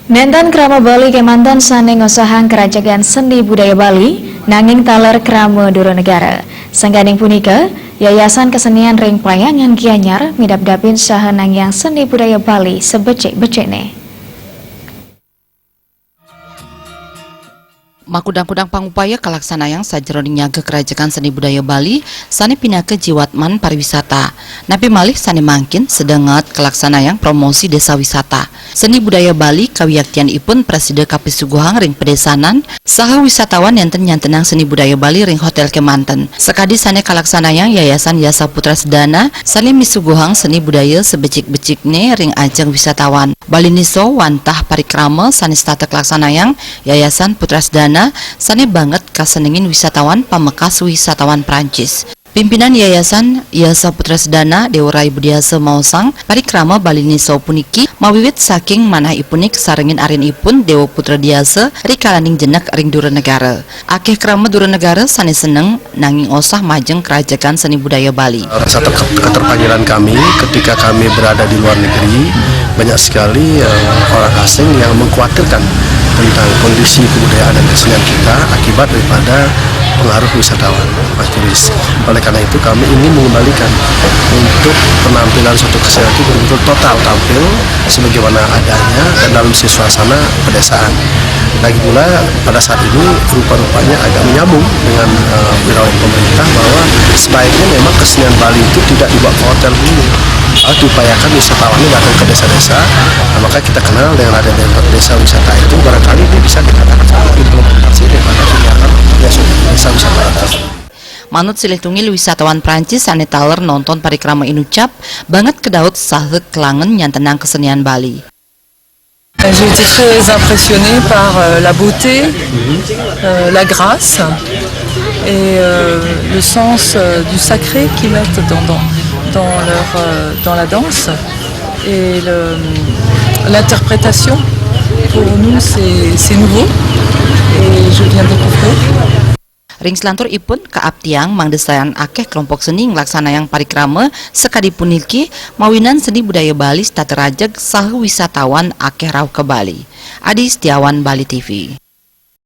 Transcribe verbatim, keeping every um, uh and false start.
Nénten krama Bali kémanten sané ngosahang kerajagan seni budaya Bali, nanging taler krama dura negara. Sangkaning punika, Yayasan Kesenian ring Payangan Gianyar midabdabin saha nangiang seni budaya Bali sabecik-becikné. Makudang-kudang pangupaya kalaksanayang sajeroning nyaga kerajagan seni budaya Bali sané pinaka jiwatman pariwisata. Napi malih sané mangkin sedenget kalaksanayang promosi désa wisata. Seni budaya Bali kawiaktianipun prasida kapisuguhang ring pedésanan saha wisatawan nénten nyantenang seni budaya Bali ring hotél kémanten. Sakadi sané kalaksanayang Yayasan Yasa Putra Sedana sané misuguhang seni budaya sabecik-becikné ring ajeng wisatawan. Bali Niso wantah parikrama sané setata kalaksanayang Yayasan Putra Sedana sané banget kasenengin wisatawan pamekas wisatawan Prancis. Pimpinan Yayasan Yasa Putra Sedana, Déwa Rai Budiasa maosang, parikrama Bali Niso puniki mawiwit saking manahipunik sarengin arinipun Déwa Putra Diasa rikalaning jenek ring dura negara. Akéh krama dura negara sané seneng nanging osah majeng kerajagan seni budaya Bali. Rasa ter-, keterpangilan kami ketika kami berada di luar negeri, banyak sekali, eh, orang asing yang mengkhawatirkan tentang kondisi kebudayaan dan kesenian kita akibat daripada pengaruh wisatawan, turis. Oleh karena itu, kami ingin mengembalikan untuk penampilan suatu kesenian itu betul-betul total tampil sebagaimana adanya dan dalam suasana pedesaan. Lagi pula, pada saat ini rupa-rupanya agak menyambung dengan, eh, imbauan pemerintah bahwa sebaiknya memang kesenian Bali itu tidak dibawa ke hotel dulu. Harus diupayakan wisatawannya datang ke desa-desa. Nah, maka kita kenal dengan ada desa wisata itu, barangkali ini bisa dikatakan satu implementasi daripada kegiatan desa, desa wisata itu. Manut silih tunggil wisatawan Prancis sané taler nonton parikrama inucap, banget kedaut saha kelangen nyantenang kesenian Bali. J'ai été très impressionnée par, euh, la beauté, euh, la grâce et, euh, le sens, euh, du sacré qu'ils mettent dans, dans, dans leur, euh, dans la danse. Et le, l'interprétation, pour nous, c'est, c'est nouveau et je viens de découvrir. Ring selanturipun kaaptiang mangda sayan akéh kelompok seni nglaksanayang parikrama sakadi puniki mawinan seni budaya Bali setata rajeg saha wisatawan akéh rauh ka Bali. Adi Setiawan, Bali T V.